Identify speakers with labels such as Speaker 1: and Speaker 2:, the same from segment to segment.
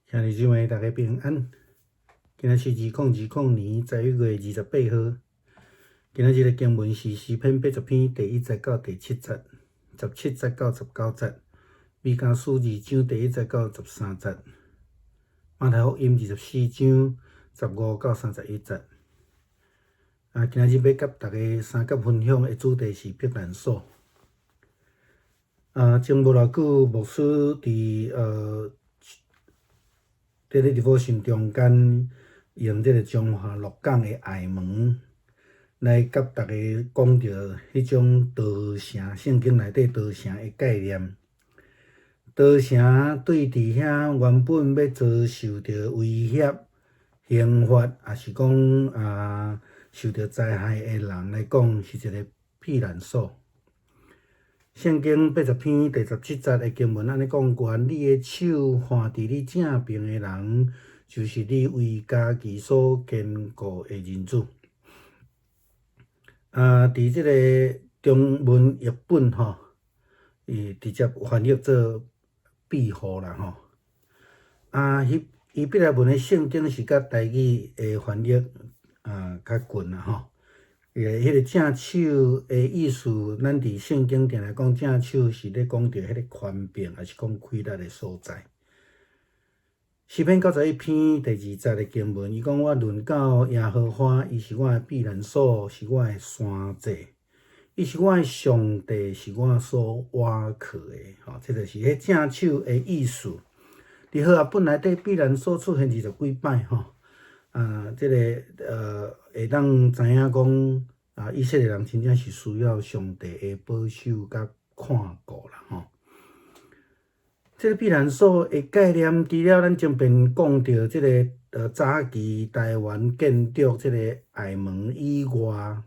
Speaker 1: 兄弟姊妹，大家平安。今仔是2020年11月28號。今仔日的經文是詩篇80篇第1節到第7節，17節到19節；彌迦書2章第1節到13節；馬太福音24章15到31節。啊，今仔日欲佮大家相佮分享的主題是避難所。啊，前無偌久，牧師佇咧 devotion 中間，用這個彰化鹿港的隘門來佮大家講著彼種逃城，聖經內底逃城的概念。逃城對佇遐原本欲遭受著威脅、刑罰，抑是講受著災害的人來講，是一个避難所。聖經80篇第17節的經文按呢講：願你的手看佇你正爿的人，就是你為家己所堅固的人子。啊，佇這个中文譯本吼，伊直接翻譯做庇護啦吼。啊，彼希伯來文的聖經是佮台語的翻譯較近啦吼。彼个正手的意思，咱佇聖經定來講，正手是咧講著彼个權柄，抑是講氣力的所在。詩篇91篇第2節的經文，伊講：我論到耶和華，伊是我的避難所，是我的山寨，伊是我的上帝，是我所倚靠的。吼，這就是彼正手的意思。佇和合本內底避難所出現20幾擺吼。啊，這个會當知影講啊，以色列人真正是需要上帝的保守佮看顧啦吼。這个避難所的概念，除了咱前面講著這个早期台灣建築這个隘門以外，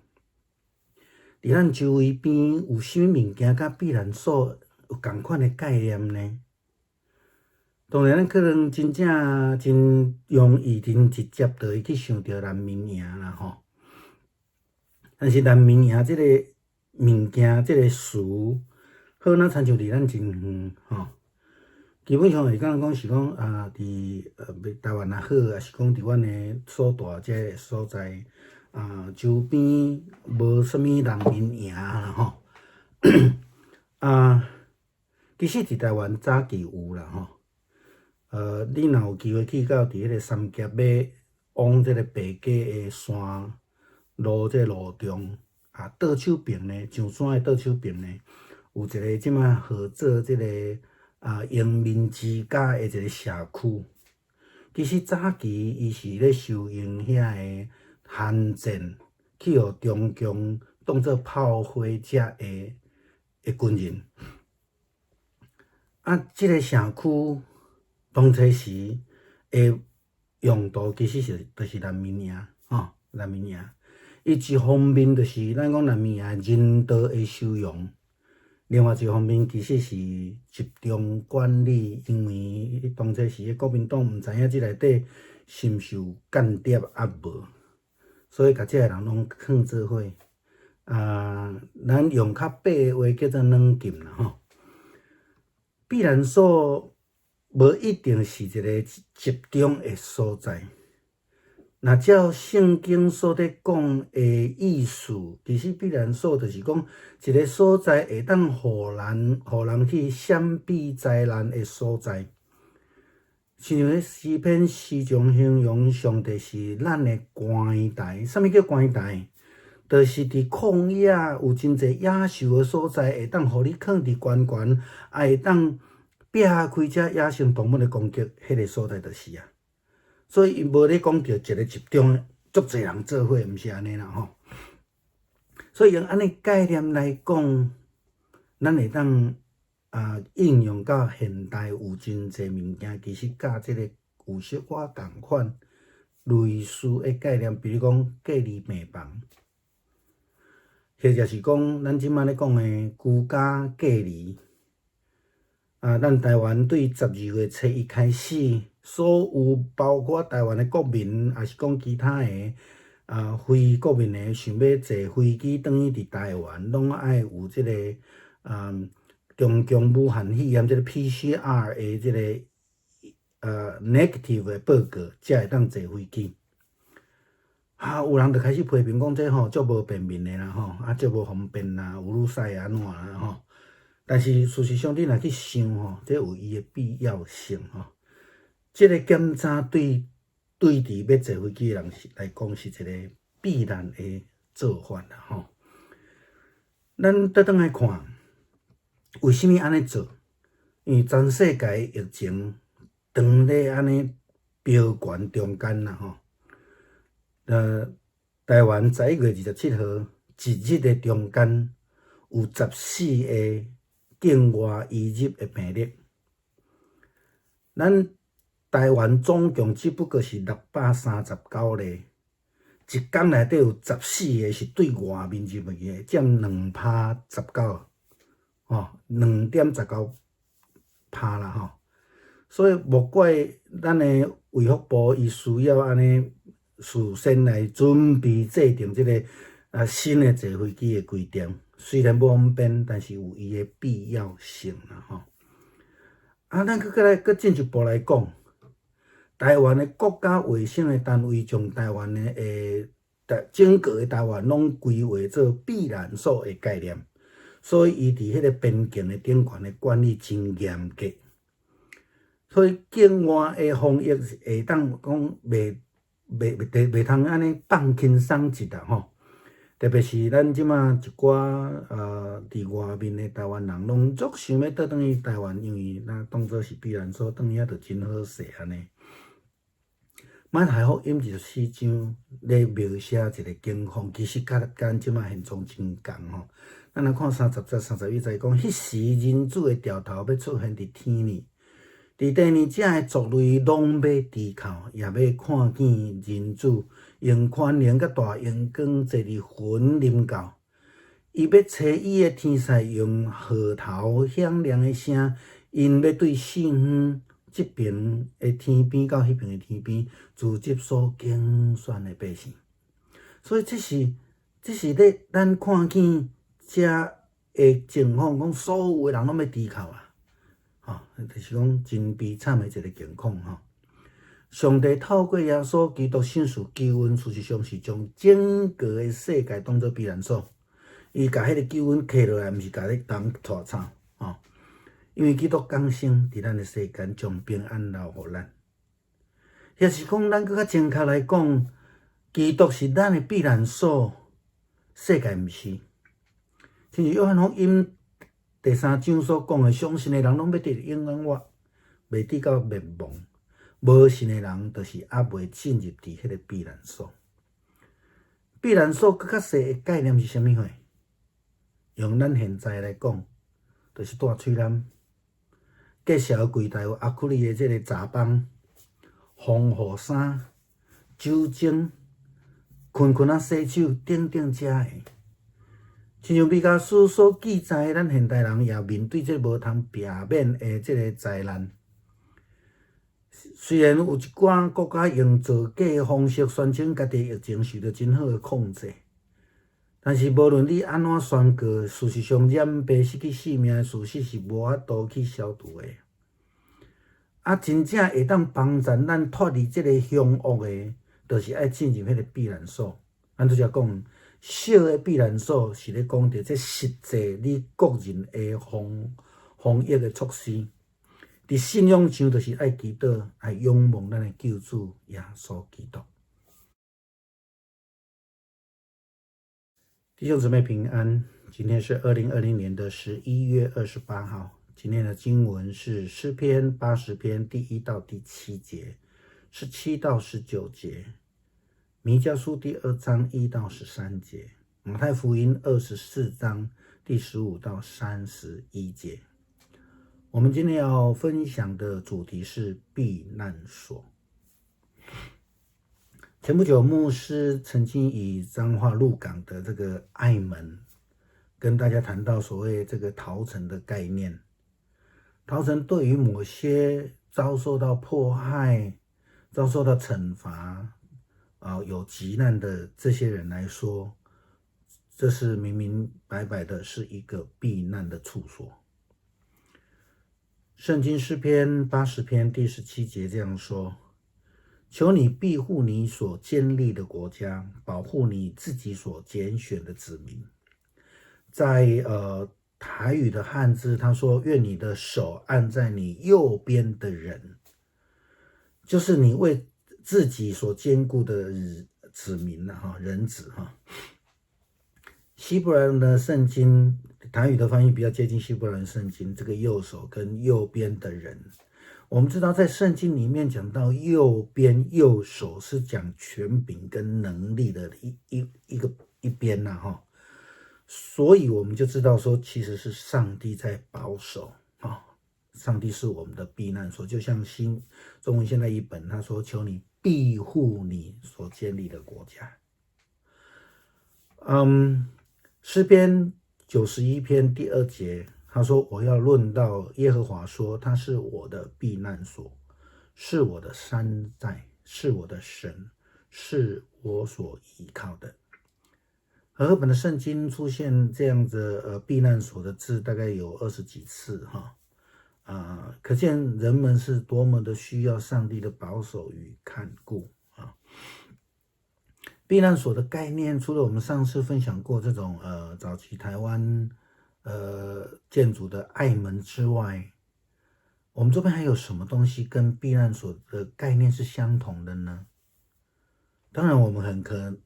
Speaker 1: 佇咱周圍邊有啥物物件佮避難所有仝款的概念呢？當然，咱可能真正真容易、真直接就會去想著難民營啦吼。但是難民營這个物件、這个詞，好若親像離咱真遠吼。基本上會當講是講啊，佇台灣也好，抑是講佇阮的所蹛這个所在啊，周邊無啥物難民營啦吼。啊，其實佇台灣早期有啦吼。你若有機會去到佇彼个三峽欲往這个白加的山路這个路中，啊，倒手爿呢，上山的倒手爿呢，有一个這馬號做這个榮民之家的一个社區。其實早期伊是咧收容遐个韓戰去予中共當做炮灰者的軍人。啊，這个社區當初時的用途其實是就是難民營，吼，難民營。伊一方面就是咱講難民營人道的收容，另外一方面其實是集中管理，因為當初時的國民黨毋知影這內底是毋是有間諜抑無，所以共這个人攏囥做伙。啊，咱用較白的話叫做軟禁啦，吼。避難所無一定是一个集中的所在。若照聖經所咧講的意思，其實避難所就是講一个所在會當予人去閃避災難的所在。親像彼詩篇時常形容上帝是咱的關台，啥物叫關台？就是佇曠野有真濟野獸的所在，會當予你囥佇懸懸，也會當避開這野生動物的攻擊，彼个所在就是啊。所以伊無咧講著一个集中，足濟人做伙，毋是按呢啦吼。所以用按呢概念來講，咱會當應用到現代有真濟物件，其實佮這个有小可仝款類似的概念，比如講隔離病房，或者是講咱這馬咧講的居家隔離。啊，咱台灣對12月初1開始，所有包括台灣的國民，抑是講其他的非國民的，想欲坐飛機轉去佇台灣，攏愛有這个中共武漢肺炎這个 PCR 的這个 negative 的報告，才會當坐飛機。啊，有人就開始批評講這吼足無便民的啦吼，啊足無方便啦，有愈使按怎啦吼。但是事實上，你若去想吼，這有伊的必要性吼。這個檢查對佇欲坐飛機的人來講，是一個必然的做法啦吼。咱倒轉來看，為啥物按呢做？因為全世界疫情當咧按呢飆懸中間啦吼。台灣11月27號一日的中間有14個境外移入的病例。咱台灣總共只不過是639例，一工內底有十四個是對外面入去的，佔2趴19，吼，2.19趴啦吼。所以莫怪咱的衛福部伊需要按呢事先來準備制定這个新的坐飛機的規定，雖然無方便，但是有伊的必要性啦吼。啊，咱閣來閣進一步來講，台灣的國家衛生的單位將台灣的台整個的台灣攏規劃做避難所的概念，所以伊佇彼个邊境的頂懸的管理真嚴格，所以境外的防疫會當講袂通按呢放輕鬆一啦吼。特別是咱這馬一寡佇外面的台灣人，攏足想欲倒轉去台灣，因為咱當做是避難所，轉去遐就真好勢按呢。馬太福音24章咧描寫一個景況，其實佮咱這馬現狀真仝吼。咱來看30節、31節講，彼時人子的兆頭欲出現佇天裡，佇地面遮的族類攏欲低哭，也欲看見人子用權能佮大榮光坐佇雲臨到。伊欲差伊的天使用號頭響亮的聲，𪜶欲對四方這邊的天邊到彼邊的天邊，聚集所揀選的百姓。所以這是咧咱看見遮的情況，講所有的人攏欲低哭啊！吼，就是講真悲慘的一個境況吼。上帝透過耶穌基督賞賜救恩，事實上是將整個的世界當做避難所。伊共彼个救恩揢落來，毋是共你當拖草吼。因為基督降生佇咱的世間，將平安留予咱。抑是講，咱閣較正確來講，基督是咱的避難所，世界毋是。親像約翰福音第三章所講的，相信的人攏欲得永遠活，袂致到滅亡；無信的人，就是猶未進入佇彼个避難所。避難所閣較細的概念是啥物貨？用咱現在來講，就是蹛喙罨。介紹櫃台有阿庫里的這个雜幫、防護衫、酒精、睏睏仔洗手等等遮的。親像彌迦書所記載，咱現代人也面對這無通避免的這个災難。雖然有一寡國家用造假的方式宣稱家己疫情受著真好的控制，但是無論你按怎宣告，事實上染病失去性命的事實是無法度去消除的。啊，真正會當幫助咱脫離這個兇惡的，就是愛進入彼个避難所。咱拄才講，小的避難所是咧講著這實際你個人的防疫的措施。佇信仰上，就是愛祈禱，愛仰望咱的救主耶穌基督。弟兄姊妹平安，今天是2020年的11月28號。今天的經文是詩篇80篇第1到第7節，17到19節；彌迦書第2章1到13節；馬太福音24章第15到31節。我們今天要分享的主題是避難所。前不久，牧師曾經以彰化鹿港的這個隘門，跟大家談到所謂這個逃城的概念。逃城對於某些遭受到迫害、遭受到懲罰、有急難的這些人來說，這是明明白白的是一個避難的處所。圣经诗篇80篇第17节这样说：“求你庇护你所坚立的国家，保护你自己所拣选的子民。”在台语的汉字，他说：“愿你的手按在你右边的人，就是你为自己所坚固的子民了哈，人子哈。”希伯来的圣经台语的翻译比较接近希伯来圣经，这个右手跟右边的人，我们知道在圣经里面讲到右边右手是讲权柄跟能力的一边呐哈，所以我们就知道说其实是上帝在保守啊，上帝是我们的避难所，就像新中文现代译本他说：“求你庇护你所建立的国家。”诗篇91篇第二节，他说：“我要论到耶和华说，他是我的避难所，是我的山寨，是我的神，是我所倚靠的。”和合本的圣经出现这样子避难所的字，大概有20几次哈啊，可见人们是多么的需要上帝的保守与看顾啊。避难所的概念，除了我们上次分享过这种早期台湾建筑的隘门之外，我们这边还有什么东西跟避难所的概念是相同的呢？当然，我们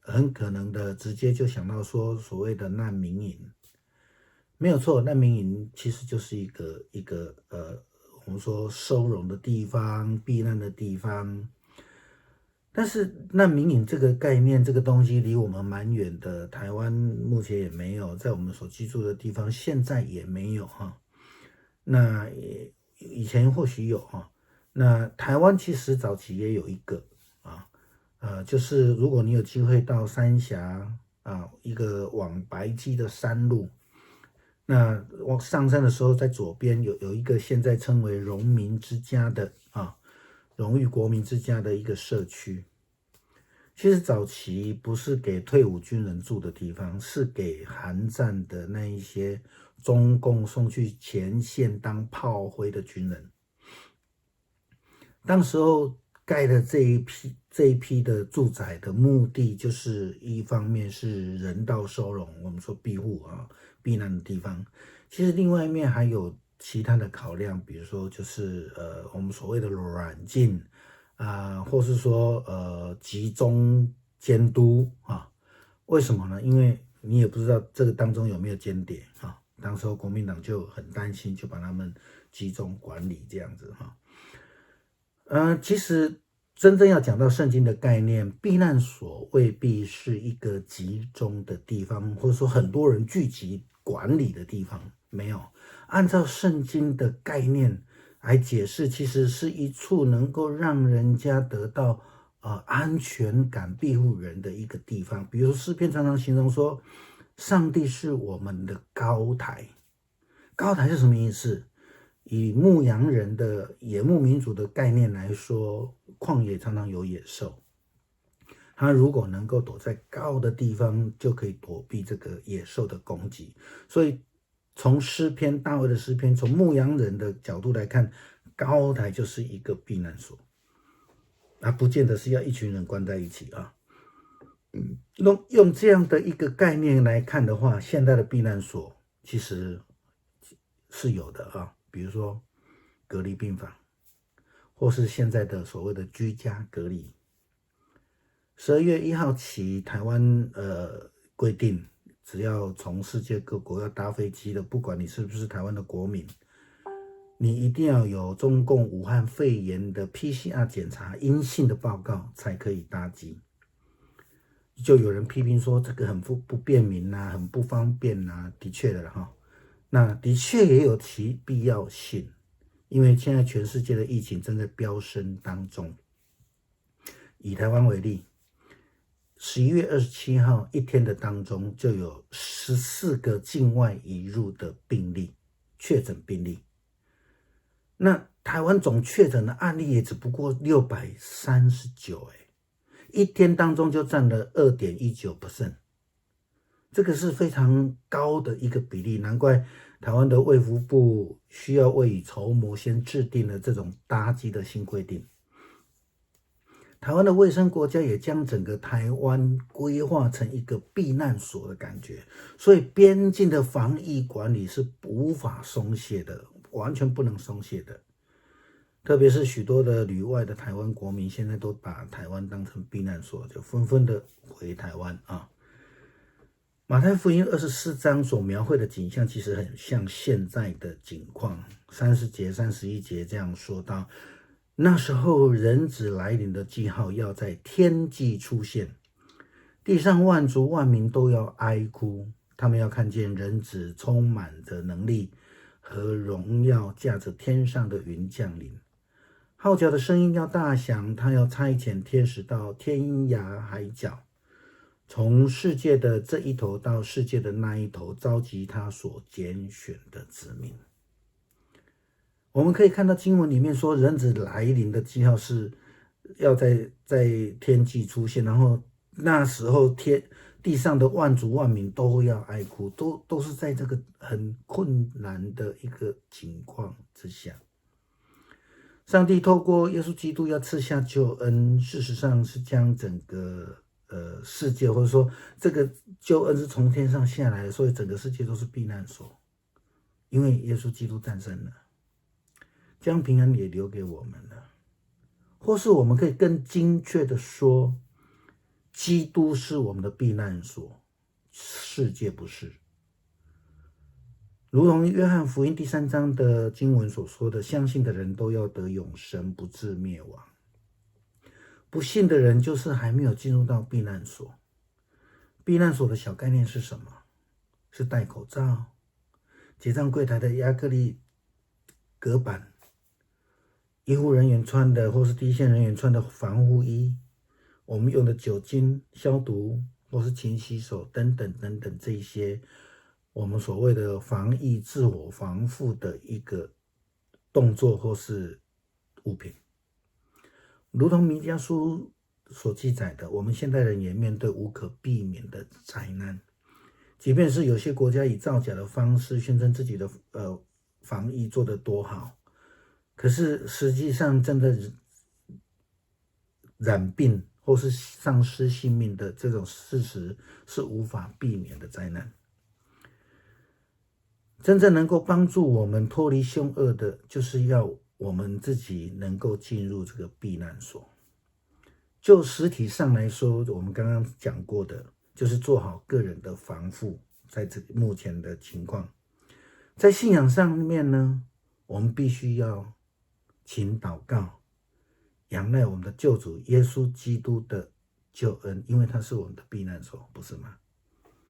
Speaker 1: 很可能的直接就想到说所谓的难民营，没有错，难民营其实就是一个我们说收容的地方、避难的地方。但是难民营这个概念，这个东西离我们蛮远的，台湾目前也没有，在我们所居住的地方现在也没有哈。那以前或许有哈。那台湾其实早期也有一个啊，就是如果你有机会到三峡啊，一个往白鸡的山路，那往上山的时候，在左边有一个现在称为荣民之家的啊，荣誉国民之家的一个社区。其实早期不是给退伍军人住的地方，是给韩战的那一些中共送去前线当炮灰的军人。当时候盖的这一批的住宅的目的，就是一方面是人道收容，我们说庇护啊、避难的地方。其实另外一面还有其他的考量，比如说就是我们所谓的软禁啊，或是说集中监督啊。为什么呢？因为你也不知道这个当中有没有间谍啊。当时候国民党就很担心，就把他们集中管理这样子哈。其实真正要讲到圣经的概念，避难所未必是一个集中的地方，或者说很多人聚集管理的地方，没有。按照圣经的概念来解释，其实是一处能够让人家得到安全感、庇护人的一个地方。比如诗篇常常形容说，上帝是我们的高台。高台是什么意思？以牧羊人的野牧民族的概念来说，旷野常常有野兽，他如果能够躲在高的地方，就可以躲避这个野兽的攻击。所以，从诗篇大卫的诗篇，从牧羊人的角度来看，高台就是一个避难所，啊，不见得是要一群人关在一起啊。用这样的一个概念来看的话，现在的避难所其实是有的啊，比如说隔离病房，或是现在的所谓的居家隔离。12月1号起，台湾规定，只要从世界各国要搭飞机的，不管你是不是台湾的国民，你一定要有中共武汉肺炎的 PCR 检查阴性的报告才可以搭机。就有人批评说这个很不便民呐，很不方便呐。的确的哈，那的确也有其必要性，因为现在全世界的疫情正在飙升当中。以台湾为例，11月27号一天的当中，就有14个境外移入的病例确诊病例。那台湾总确诊的案例也只不过639，哎，一天当中就占了2.19%，这个是非常高的一个比例，难怪台灣的衛福部需要未雨綢繆，先制定了這種搭機的新規定。台灣的衛生國家也將整個台灣規劃成一個避難所的感覺，所以邊境的防疫管理是無法鬆懈的，完全不能鬆懈的。特別是許多的旅外的台灣國民，現在都把台灣當成避難所，就紛紛的回台灣啊。馬太福音24章所描繪的景象，其實很像現在的景況。30節、31節這樣說到：那時候人子來臨的記號要在天際出現，地上萬族萬民都要哀哭，他們要看見人子充滿着能力和榮耀，駕着天上的雲降臨。號角的聲音要大響，他要差遣天使到天涯海角，從世界的這一頭到世界的那一頭，召集他所揀選的子民。我們可以看到經文裡面說，人子來臨的記號是要在天際出現，然後那時候天地上的萬族萬民都要哀哭，都是在這個很困難的一個情況之下。上帝透過耶穌基督要賜下救恩，事實上是將整個世界，或者說這個救恩是從天上下來的，所以整個世界都是避難所，因為耶穌基督誕生了，將平安也留給我們了。或是我們可以更精確的說，基督是我們的避難所，世界不是。如同約翰福音第3章的經文所說的，相信的人都要得永生，不致滅亡。不信的人就是還沒有進入到避難所。避難所的小概念是什麼？是戴口罩、結賬櫃檯的亞克力隔板、醫護人員穿的或是第一線人員穿的防護衣，我們用的酒精消毒或是勤洗手等等等等，這些我們所謂的防疫自我防護的一個動作或是物品。如同彌迦書所記載的，我們現代人也面對無可避免的災難。即便是有些國家以造假的方式宣稱自己的防疫做得多好，可是實際上真的染病或是喪失性命的這種事實是無法避免的災難。真正能夠幫助我們脫離兇惡的，就是要我們自己能夠進入這個避難所。就實體上來說，我們剛剛講過的，就是做好個人的防護，在這個目前的情況，在信仰上面呢，我們必須要勤禱告，仰賴我們的救主耶穌基督的救恩，因為他是我們的避難所，不是嗎？